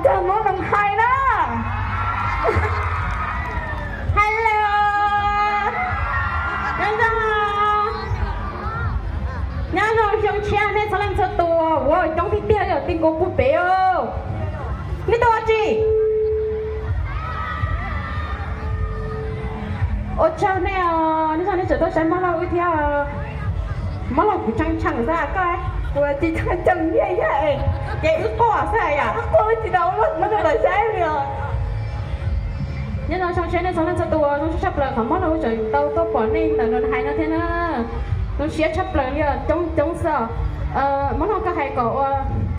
Cov Hmoob Noo Hais na. Hello. Nyob zoo, nyob zoo xyoo tshiab nej txhua leej txhua tus, ua coob tiag tiag li, tij nkaus puag pem os. Nej tuaj ua tsi? Ua tsaug nej os, nej tsaug nej tseem tuaj saib mob laug wb thiab. Mob laug kuv tshee tshee xwb koj. Kuv tsis tshee tshee thiab yam, ces wb quaj xwb yom. Wb quaj tsis tau, mob laug lawv saib li os. Nyob zoo xyoo tshiab nej txhua leej txhua tus, zoo siab tshaj plaws qhov mob laug tseem tau tuaj pom nej ntawm Noo Hais no thiab na. Zoo siab tshaj plaws li os, coob coob xwb os. Mob laug koj hais kom ua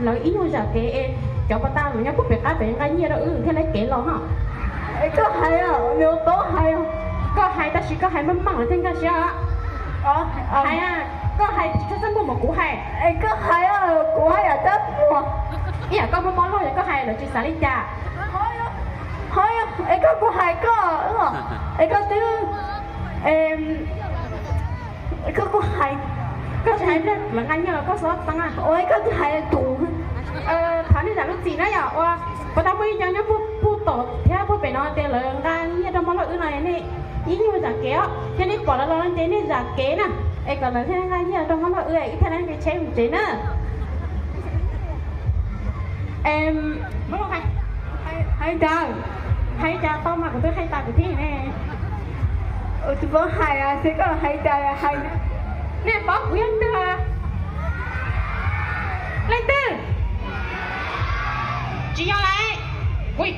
lawv ib nyuag zam kev es cov pas tas los nyob puag pem qab pem nqa nyiaj rau wb thiaj li kev los no. Es koj hais, nws paub hais. Koj hais tab sis koj hais maj mam lawv thiaj nkag siab. Hais, koj hais tsis tshua txaj muag mas kuv hais. Es koj hais, kuv hais yam txaj muag. Ib yam koj mob mob laug yog koj hais lawv tsis xav li cas. Ho, es koj kuv hais koj, es koj twb, koj kuv hais, koj tsis hais pliag lawv nqa nyiaj los koj xob txeeb a. Ua koj tsis hais tus. Thov nej zam lub txim na yom, ua pas tas muaj ib co nyob puag tom thiab puag pem no tias lawv nqa nyiaj rau mob laug wb no, nej ib nyuag zam kev os, thiab nej pom lawv los no ces nej zam kev na, es kom lawv thiaj nqa nyiaj rau mob laug wb, wb thiaj li nqis tsheb mus tsev na. Hais cas, hais cas tau mas kuv twb hais tas kuv thiab ne. Tsis paub hais, xav koj hais cas hais. Nej paub kuv yog leej twg? Leej twg? Tsis yog lauj.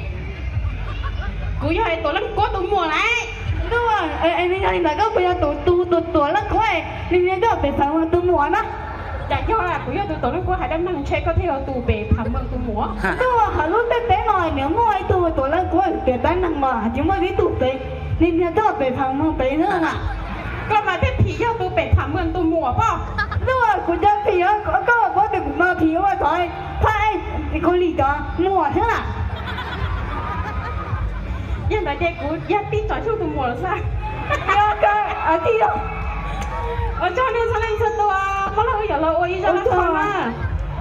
Kuv yog Tuam Leej Kuab tus muam lauj. Ntuj, es nws yog li ntawd koj puas yog tus, tus, tus Tuam Leej Kuab, nws niag koj pem Pham Meej tus muam na? Cas yog, kuv yog tus Tuam Leej Kuab hais dab neeg ntshe koj thiaj yog tus pem Pham Meej tus muam. Ntuj, hauv lub ntiaj teb no niam muaj ib tug Tuam Leej Kuab tias dab neeg mas tsis muaj ib tug pem, nws niag koj pem Pham Meej pem na. Koj mas thiaj phim yog tus pem Pham Meej tus muam pob. Ntuj, kuv cov phim, koj puas paub tias kuv mas phim ua txog phab Kau Lis cov muam thiab na. Yog ntawd ces kuv yog tib tsoom xyuj tus muam lawm xwb. Ua tsaug nej txhua leej txhua tus, mob laug wb yuav los ua ib zaj laj qhov na.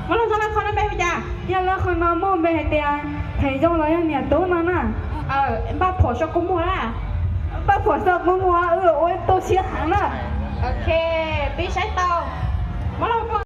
Mob laug zaj laj qhov no npe hu cas? Zaj laj qhov no muaj npe hais tias phem zoo los yog niam tub no na. Npaj phuam sau kua muag na. Npaj phuam sau kua muag, wb ua tu siab heev na. Ok, peb saib tau.